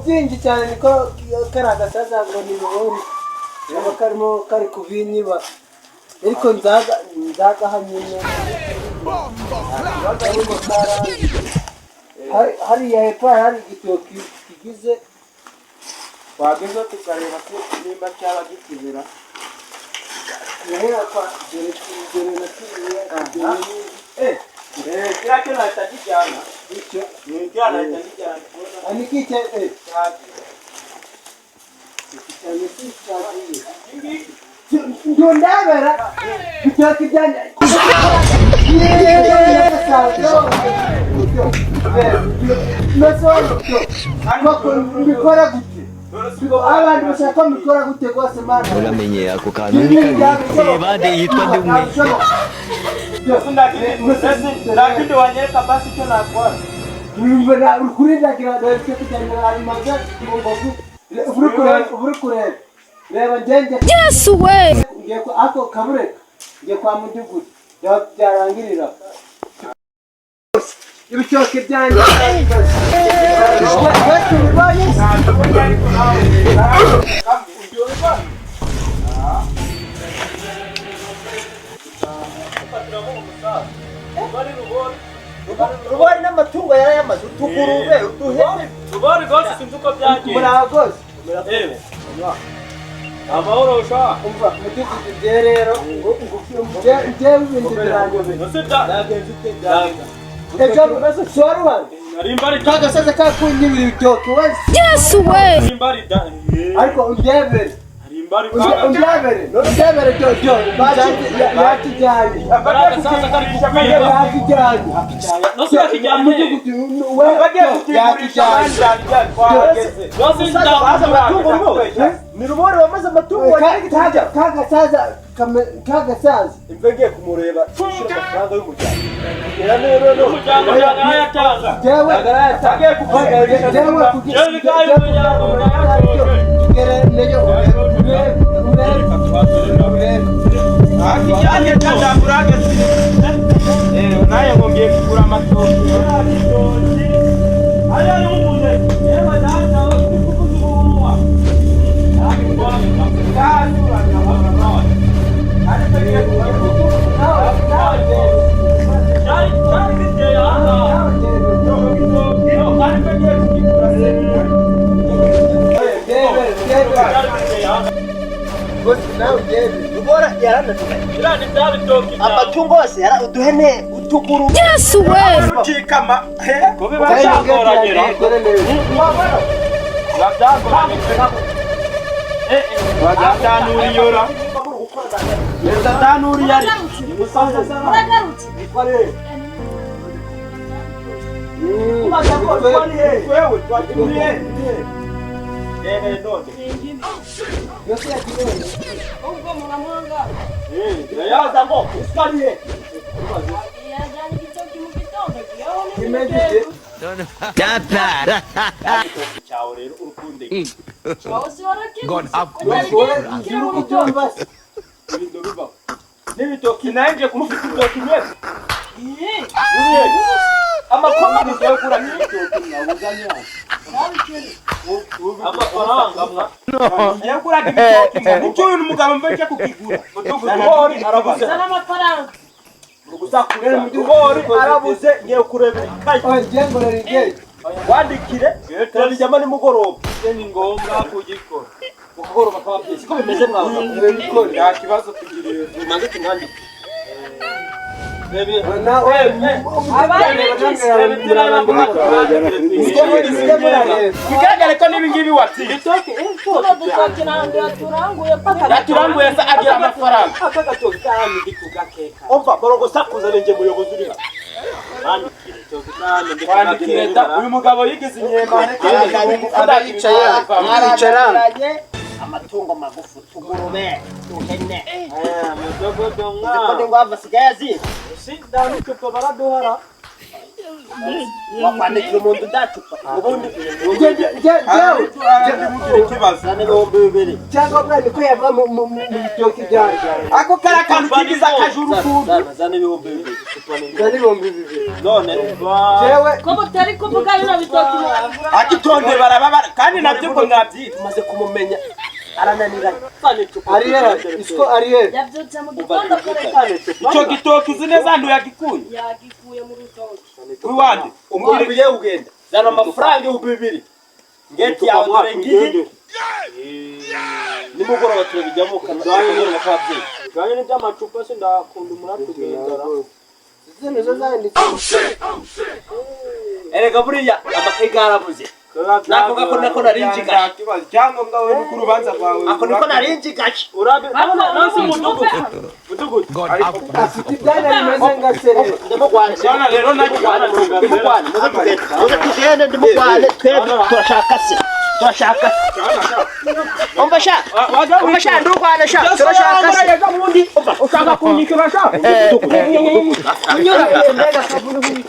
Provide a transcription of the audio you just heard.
Byinshi cyane niko kari agasaza ngo ni Rubori, kaba karimo kari kubinyiba, ariko nzaga nzagaha nyine karimo karangiye. Hariya hepfo hari igitoki kigize. Twageze tukareba ko nimba cyaba gikizira. Guhera kwa dore dore na kiriya dore. Eh, kiriya cyo nahita kijyana. Icyo? Kiriya nahita kijyana. Ni iki? Cyane si cyagiye ndundabera ibitoki byanjye. Mbikora gute? Abantu bashaka mbikora gute rwose, Mana? Uramenye ako kantu ni kabi. Reba de yitwa nde umwe. Nta kindi wanyereka basi icyo nakora? Uri kurindagira, dore ibitoki byanjye bimaze. Uri kureba, uri kureba, reba ngenge. Yesu we! Ngiye ako kabureka, ngiye kwa mudugudu byarangirira ibitoki byanjye wese ubibonye. Ariko nawe Rubori n'amatungo yarayamaze, utugurube, uduhene. Rubori rwose sinzi uko byagenze. Muraho rwose. Ewe. Amahoro sha. Umva mudugudu, bye rero ngo njyewe ibintu biranyobeye. Ese byagenze ute? Byagenze. Ejo si wari uhari? Nari mbari. Ka gasaza kakunyibira ibitoki wese. Yesu we! Nari mbari da. Ariko undebere. Nari mbari. Undebere, undebere, byo byo yakijyanye. Agasaza kari kukwiba. Yakijyanye. Nose yakijyanye. Mudugudu we. Bagiye kukigurisha. Yakijyanye. Twahageze. Nose Amatungo rubori ni Rubori wamaze amatungo wagiye kurya. Kagasaza, kagasaza. Imve ngiye kumureba, ishyura amafaranga y'umuryango kugera rero no Umuryango ntarayatanga. Jewe Bagiye kukigurisha. Jewe. Jewe bikaye umuryango ntarayatanga. Kugera neyo urebe, urebe, urebe. Akijyanye cyangwa urageze. Naye ngo ngiye kugura amatoki. Hariya ni umuneke. Yewe data, uri kuvuza ubuhuha. Ariko ngiye kugura. Cyari cyari giteye aha. Ariko ngiye kukigura se. Ndebe, ndebe. Cyari giteye aha. Rwose nawe ndebe. Rubora yarananiranye. Biriya ni bya bitoki byawe. Amatungo yose yara uduhene, utugurube. Yesu we! Ucikama. Ko biba byagoranye. Dore neza. Biba byagoranye. Badanuriyora. Badanuriye ari. Uragarutse! Wewe twakuriye. Rebe none. Yose yakijyanye. Ubwo muramuhanga. Yaza ngo usariye. Yajyanye igitoki mu gitondo kiyaho. Kimeze ute? Data. Cyawe rero urukunde. God have Icyumba se. Ibintu bibaho. N'ibitoki nanjye kumufite ibitoki mwese. Amakoma ngiye kugura n'ibitoki mwabuzanye. Amafaranga mwa. Ngiye kugura ibitoki mwa. Nicyo uyu mugabo mbe kukigura. Rubori arabuze. Zana amafaranga. Rubori arabuze, ngiye kurebera ikayi. Oya, ngiye ngorora ingege. Wandikire turabijyamo nimugoroba. Ni ngombwa kugikora. Mukagoroba k'ababyeyi siko bimeze mwabaga. Nta kibazo tugiriye. Mumanze tumwandike. Nawe. Bigaragare ko n'ibi ngibi watsinze. Tuno dutoki ntabwo yaturanguye. Yaturanguye se agira amafaranga. Aka gatoki karani ndi kugakeka. Umva borogosakuza, ni njye muyobozi uri hano. Wandikire da, uyu mugabo yigize inyemane. Mwicara. Amatungo magufi, utugurube, uduhene. Mudogodo Uzi ko mwa. n'ingwava asigaye aziba. Si nta n'icupa baraduhara. Wakwandikira umuntu ndacupa ubundi. Ikibazo. Zana 2000. Icyangombwa ni ko yava mu bitoki byanjye. Ako kari akantu kigize akajuru ukuntu. Zana 2000. Zana 2000. None Jewe Ko mutari kuvuga bino bitoki murabigura? Akitonde barababara kandi nabyo ngo mwabyita. Tumaze kumumenya, arananiranye. Zana icupa. Ariyeri isiko Ariyeri. Yabyutse mu gitondo kare. Icyo gitoki uzi neza ntuyagikuye? Yagikuye mu rutoki. Wiwande. Umbwira ugiye kugenda, zana amafaranga 2000. Ngeti yawe dore ngiyi. Nimugoroba turabijyamo ukabona k'ababyeyi. Bijyanye n'iby'amacupa se, ndakunda umuraperi. Zino zo zanditse. Erega buriya amakayi garabuze. Nako ngako nako nari njigaje. Icyangombwa wowe nuko urubanza rwawe. Ako niko nari njigaje. Urabe nasi mudugudu mudugudu. Afite ibyana bimeze nka sereri. Ndimugwane. Bwana rero nacyo. Ndimugwane, muze tugende, muze tugende, ndimugwane. Twebwe turashaka se, turashaka se. Umva sha, umva sha, ndurwane sha, turashaka se. Ushaka kunyishyura sha? Kunyura mbega kaburi.